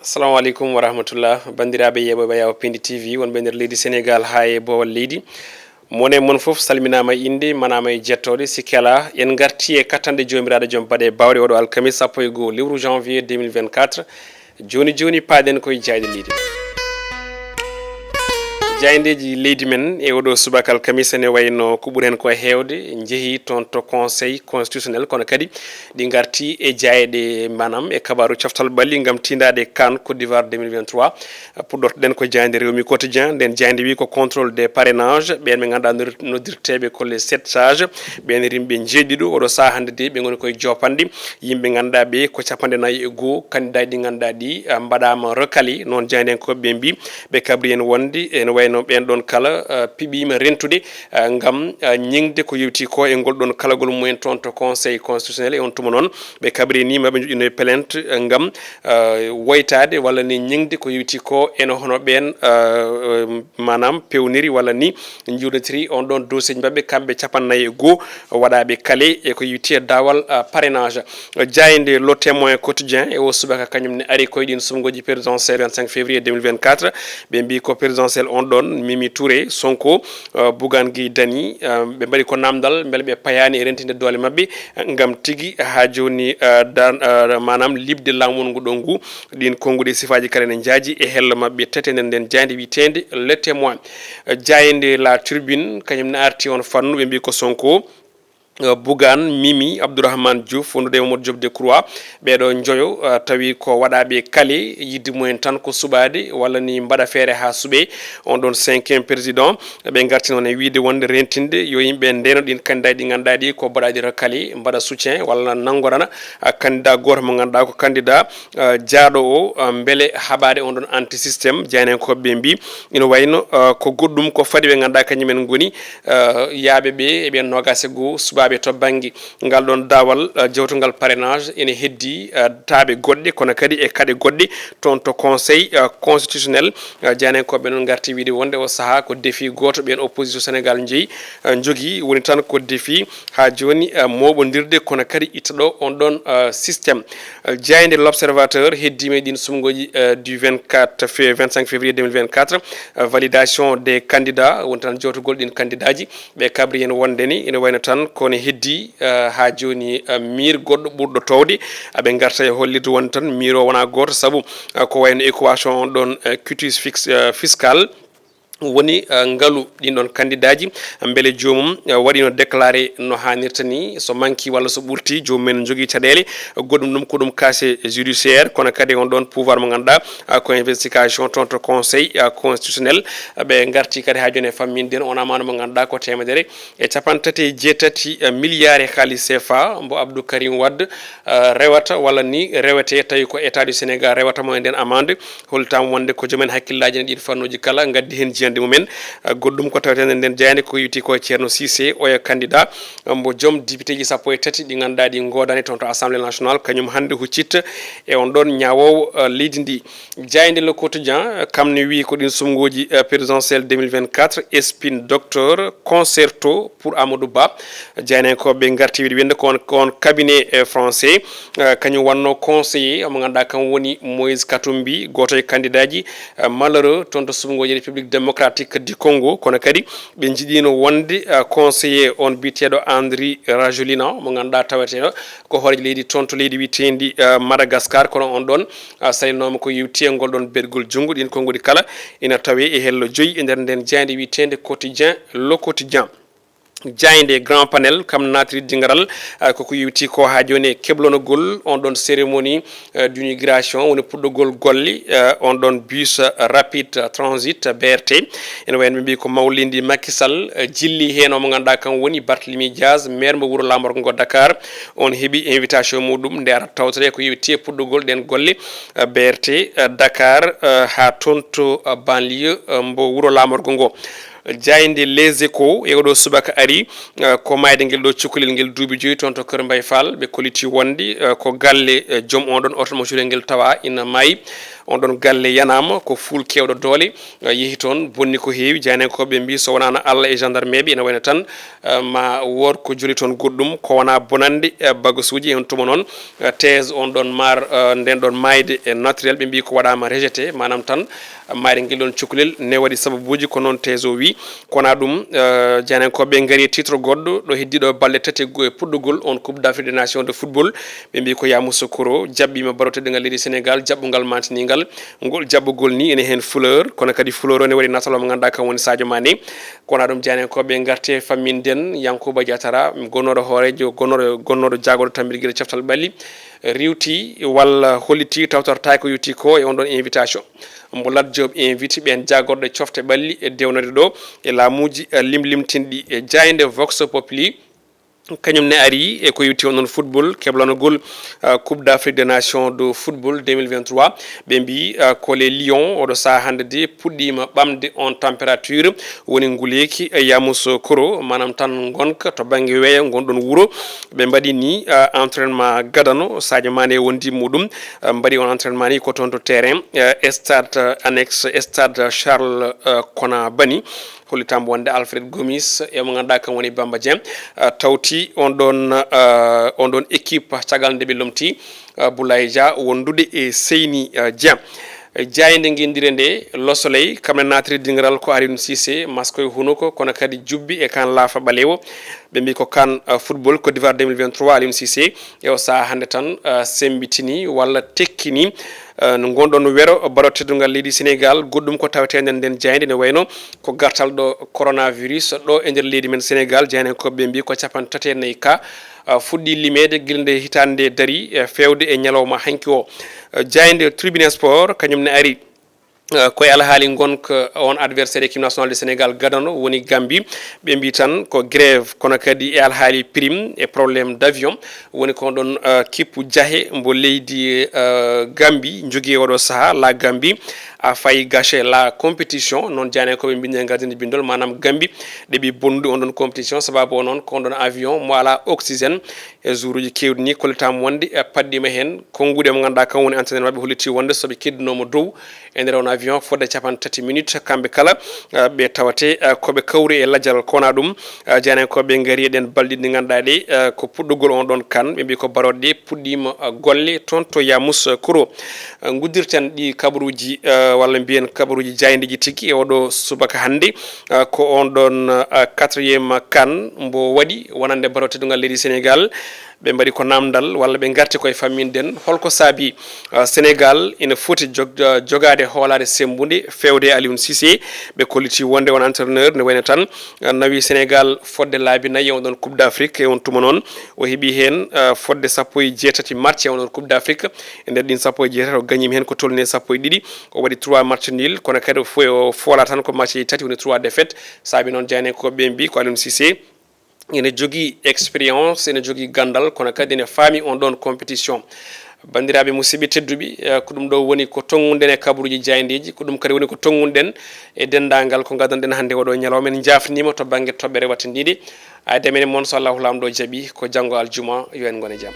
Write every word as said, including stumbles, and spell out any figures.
Assalamu aleykum wa rahmatullah. Banndiraaɓe yeeɓooɓe Yawo Pindi T V, wonɓe nder leydi Senegaal haa e boowal leydi. Mone mon fof salminaama e innde, manaama e jettooɗe, sikke alaa. En ngartii e kattanɗe Joomiraaɗo Jom Baɗe Baawɗe, oɗo alkamis sappo e goo lewru janvier deux mille vingt-quatre. Jooni jooni, paaɗen koye jaayɗe leydi men. Jaayndeeji leydi men e oɗo subaka alkamis ene wayno ko ɓuri heen ko heewde njehii toon to Conseil constitutionnel, kono kadi ɗi ngartii e jaayɗe, maanaam e kabaaru coftal ɓalli ngam tiindaade CAN Côte d'Ivoire deux mille vingt-trois. Puɗɗortoɗen ko jaaynde Rewmi Quotidien. Nden jaaynde wi ko contrôle des parrainages, ɓeen ɓe ngannduɗaa nodir-, noddirteeɓe ko les sept sages, ɓeen rimɓe njeeɗiɗo. Oɗo sahaa hannde de, ɓe ngoni koye jopanɗe. Yimɓe ngannduɗaa ɓe ko capanɗe nayi e goo, candidat ji ɗi ngannduɗaa ɗi, ah, mbaɗaama recalé. Noon jaayndenkooɓe ɓe mbi, ɓe kabri en wonde ene wayno ɓeen ɗoon kala, ah, piɓiima rentude, ah, ngam, ah, ñiŋde ko yowti ko e ngol ɗoon kalagol mumen toon to Conseil constitutionnel. E on tuma noon, ɓe kabri ni maɓe njoƴƴinoye plainte, ah, ngam, ah, woytaade walla ni ñiŋde ko yowti ko ene hono ɓeen, ah, maanaam pewniri walla ni njuurnitiri on ɗoon dossier maɓɓe, kamɓe capanɗe nayi e goo waɗaaɓe kale e ko yowti e daawal, ah, parrainage. Jaaynde Le Témoin Quotidien e o subaka kañum ne ari koye ɗiin suɓngooji présidentielle vingt-cinq février deux mille vingt-quatre. Ɓe mbi ko présidentielle on ɗoon, Mimi Touré, Sonko, ah, Bougane Gueye Dany, ah, ɓe mbaɗi ko naamndal mbele ɓe payaani e rentinde doole maɓɓe, ah, ngam tigi haa jooni, ah, dan-, ah, maanaam liɓde laamu ngu ɗo ngu. Ɗiin konnguɗi sifaaji kala ene njaaji e hello maɓɓe tati e nder nden jaaynde wiyeteende Le Témoin. Eh, jaaynde La Tribune, kañum ne arti on fannu, ɓe mbi ko Sonko, eh, Bougane, Mimi, Abdourahmane Diouf, wondude e Mamadou Diop Decroix. Ɓeeɗo njoyo, eh, tawi ko waɗaaɓe kale, yidde mumen tan ko suɓaade walla ni mbaɗa feere haa suɓee on ɗoon cinquième président. Ɓe ngarti noon e wiyde wonde rentinde yo yimɓe ndeeno ɗiin candidat ji ɗi ngannduɗaa ɗi ko mbaɗaaɗi recalé, mbaɗa soutien walla nanngorana, ah, candidat gooto mo ngannduɗaa ko candidat, ah, jaaɗo o, ah, mbele haɓaade on ɗoon anti système. Jaayndenkooɓe ɓe mbi ina wayno, ah, ko goɗɗum ko fadi ɓe ngannduɗaa kañum en ngoni, ah, yaaɓe ɓe e ɓeen noogaas e goo suɓaaɓe to bannge ngal ɗoon daawal, ah, jewtugal parrainage ene heddii, ah, taaɓe goɗɗe, kono kadi e kaɗe goɗɗe toon to Conseil, ah, constitutionnel. Ah, jaayndenkooɓe noon ngarti wiyde wonde o sahaa ko défi gooto ɓeen opposition Sénégal njeyi, ah, njogii, woni tan ko défi haa jooni, ah, mooɓondirde, kono kadi itta ɗo on ɗoon, ah, système. Ah, jaaynde L'Observateur heddiima e ɗiin suɓngooji, ah, du vingt-quatre fé-, vingt-cinq février deux mille vingt-quatre, ah, validation des candidats, woni tan jewtugol ɗiin candidat ji. Ɓe kabri en wonde ni ene wayno tan ko ne heddii, eh, haa jooni, eh, miir goɗɗo ɓurɗo toowde. Aɓe ngarta e hollirde wonde tan miir o wonaa gooto, sabu, eh, ko wayno équation on ɗoon, eh, quitus fix-, eh, fiscal woni, eh, ngalu ɗiin ɗoon candidat ji, mbele joomum, eh, waɗiino déclaré no haanirta ni, so manki walla so ɓurti, joomum en njogii caɗeele. Goɗɗum ɗum ko ɗum casier judiciaire, kono kadi on ɗoon pouvoir mo ngannduɗaa, ah, ko investigation toon to Conseil, ah, constitutionnel. Ɓe ngarti kadi haa jooni e famminde on amaana mo ngannduɗaa ko teemedere e capanɗe tati e jeetati, eh, milliards e kaalis C F A mbo Abdou Karim Wade, eh, rewata walla ni rewete tawi ko État du Sénégal rewata mo e nden amande. Hollitaama wonde ko joom en hakkillaaji ne ɗiin fannuuji kala ngaddi heen jiyannde mumen. Eh, goɗɗum ko tawetee nden jaaynde ko yowti ko e Ceerno Cissé, oya candidat, eh, mbo joom député ji sappo e tati ɗi ngannduɗaa ɗi ngoodaani toon to Assemblée nationale, kañum hannde huccit e on ɗoon ñaawoowo, eh, leydi ndi. Jaaynde Le Quotidien, eh, kam ne wiyi ko ɗiin suɓngooji, eh, présidentielle deux mille vingt-quatre, spin docteur, concerto pour Amadou Ba. Jaayndenkooɓe ngarti wiide winde ko on, ko on cabinet, eh, français, eh, kañum wonno conseiller mo ngannduɗaa kam woni Moïse Katumbi, gooto e candidat ji, eh, malheureux toon to suɓngooji République démocratique du Congo, kono kadi ɓe njiɗiino wonde, eh, conseiller on biyeteeɗo Andry Rajoelina mo ngannduɗaa taweteeɗo ko hooreejo leydi toon to leydi wiyeteendi, eh, Madagascar, kono on ɗoon, ah, salinooma ko yowti e ngol ɗoon bergol junngo. Ɗiin konnguɗi kala ina tawee e hello joyi e nder nden jaaynde wiyeteende Quotidien, Le Quotidien. Jaaynde Grand Panel kam naatiri dingaral, ah, koko yowti ko haa jooni e keblonogol on ɗoon cérémonie, eh, d'inauguration, woni puɗɗogol golle, eh, on ɗoon bus, eh, rapide, eh, transit, eh, B R T. Ene wayno ɓe mbi ko mawlindi Macky Sall, eh, jilli heen o mo ngannduɗaa kam woni Barthélémy Dias, maire mo wuro laamorgo ngo Dakar. On heɓi invitation muɗum nde ara tawtore ko yowti e puɗɗogol ɗeen golle, eh, B R T, eh, Dakar, eh, haa toon to, eh, banlieue, eh, mbo wuro laamorgo ngo. Jaaynde Les Échos e oɗo subaka ari, eh, ko maayde ngel ɗo cukalel ngel duuɓi joyi toon to Kër Mbaye Fall. Ɓe kolliti wonde, eh, ko galle, eh, joom on ɗoon oto mo cukalel ngel tawa ina maayi. On ɗon galle yanaama ko fuul keewɗo doole, eh, yehi toon, bonni ko heewi. Jaayndiyankooɓe mbii so wonaano Allah e gendarmeeɓe, ene wayno tan, eh, ma wood ko joli toon goɗɗum, ko wonaa bonande, eh, bagasuuji. E on tuma noon, eh, thèse on ɗon maar, eh, nden ɗon maayde e naturel, ɓe mbii ko waɗaama rejeté, maanaam tan, eh, maayde ngel ɗon cukalel ne waɗi sababuuji, ko noon thèse o wii. Ko wonaa ɗum, eh, jaayndiyankooɓe ngari e titre goɗɗo, ɗo heddii ɗo balɗe tati e go-, e puɗɗugol on Coupe d'Afrique des Nations de football, ɓe mbii ko Yamoussoukro jaɓɓiima ballon teddungal leydi Sénégal, jaɓɓungal maantiniingal. Ngol jaɓɓugol ni ene heen fleur, kono kadi fleur o ne waɗi natal o mo ngannduɗaa kam woni Sadio Mané. Ko wonaa ɗum, jaayndiyankooɓe ngarte famminden Yankuba Diatara, gonnooɗo hooreejo, gonnooɗo, gonnooɗo jaagorɗo tambirgel coftal ɓalli, riiwti walla holliti tawtortaake ko yowti ko e on ɗon invitation. Mbo Lat Diop invite ɓeen jaagorɓe cofte ɓalli e dewnooɗe ɗo e laamuuji, eh, limlimtinɗi. E jaaynde Vox Populi, kañum ne ari e ko yowti on ɗon football, keblanogol, eh, Coupe d'Afrique des Nations de football deux mille vingt-trois. Ɓe mbii, eh, ko les Lions oɗo sahaa hannde de puɗɗiima ɓamde on température, woni nguleeki, eh, Yamoussoukro, maanaam tan ngonka to bannge weeyo ngon ɗon wuro. Ɓe mbaɗi ni, eh, entraînement gadano, Sadio Mané wondi muɗum, eh, mbaɗi on entraînement ni ko toon to terrain, eh, stade, eh, annexe stade Charles, eh, Konaté. Hollitaama wonde Alfred Gomis e mo ngannduɗaa kam woni Bamba Dieng, eh, tawti on ɗon, eh, on ɗon équipe caggal nde ɓe lomti, eh, Boulaye Dia wondude e Seyni, eh, Dieng. Jaaynde ngenndire nde, Le Soleil, kam ne naatiri dingiral ko Aliou Cissé, maskoy hunuko, kono kadi jubbi e kan laafa ɓaleewo. Ɓe mbii ko kan, eh, football Côte d'Ivoire deux mille vingt-trois, Aliou Cissé e o sahaa hannde tan, eh, semmbitini walla tekkini, eh, no ngonɗon wero ballon teddungal leydi Sénégal. Goɗɗum ko taweteende nden jaaynde ne wayno ko gartal ɗo coronavirus ɗo e nder leydi men Sénégal. Jaayndiyankooɓe mbii ko capanɗe tati e nayi ka, eh, fuɗɗi limeede gila nde hitaande nde dari, eh, feewde e ñalawma hanki o. Eh, jaaynde Tribune Sport kañum ne ari, eh, ko e alhaali ngonka on adversaire équipe nationale du Sénégal gadano woni Gambie. Ɓe mbii tan ko grève, kono kadi e alhaali prime e problème d'avion woni ko ɗon, eh, kippu jahe mbo leydi, eh, Gambie jogii oɗo sahaa. La Gambie a failli gâcher la compétition, noon jaayndiyankooɓe mbinndi e gardinde binndol, maanaam Gambie ɗeɓi bonnude on ɗon compétition, sababu o noon ko on ɗon avion mo alaa oxygène. E jour uji keewɗi ni, kollitaama wonde, eh, paɗɗiima heen. Konnguɗi mo ngannduɗaa kam woni entraîneur maɓɓe hollitii wonde so ɓe keddinooma dow e nder on avion fodde capanɗe tati minutes, kamɓe kala, eh, ɓe tawate, eh, ko ɓe kawri e lajal. Ko wonaa ɗum, eh, jaayndiyankooɓe ngari e ɗeen balɗe ɗiɗi ngannduɗaa ɗe, eh, ko puɗɗugol on ɗon kan. Ɓe mbii ko barooɗe ɗe puɗɗiima, eh, golle toon to Yamoussoukro. Eh, nguddirten ɗi kabaruuji, eh, walla mbiyen kabaruuji jaayndeeji tigi e oɗo subaka hannde. Eh, ko on ɗon, eh, quatrième kan mbo waɗi wonande ballon teddungal leydi Sénégal. Ɓe mbaɗi ko naamndal walla ɓe ngarti koye famminden holko saabi, eh, Sénégal ina foti jog-, eh, jogaade hoolaare semmbunde feewde e Aliou Cissé. Ɓe kolliti wonde on entraîneur ne wayno tan, eh, nawi Sénégal fodde laabi nayi e on ɗon Coupe d'Afrique. E on tuma noon o heɓi heen, eh, fodde sappo e jeetati match e on ɗon Coupe d'Afrique. E nder ɗin sappo e jeetati o gañiima heen ko tolni e sappo e ɗiɗi. O waɗi trois matchs nuls, kono kadi o fo-, o foola tan ko match tati, woni trois défaites. Saabi noon jaayndiyankooɓe ɓe mbii ko Aliou Cissé ene jogii expérience, ene jogii ganndal, kono kadi ene faami on ɗon compétition. Banndiraaɓe musidɓe tedduɓe, eh, ko ɗum ɗo woni ko tonnguɗen e kabaruuji jaayndeeji, ko ɗum kadi woni ko tonnguɗen e denndaangal ko ngaddanɗen hannde oɗo ñalawma. En njaafniima to bannge toɓɓere wattindiinde. Aade men e mon, so Allahu Laamɗo jaɓi, ko janngo aljuma, yo en ngon e jam.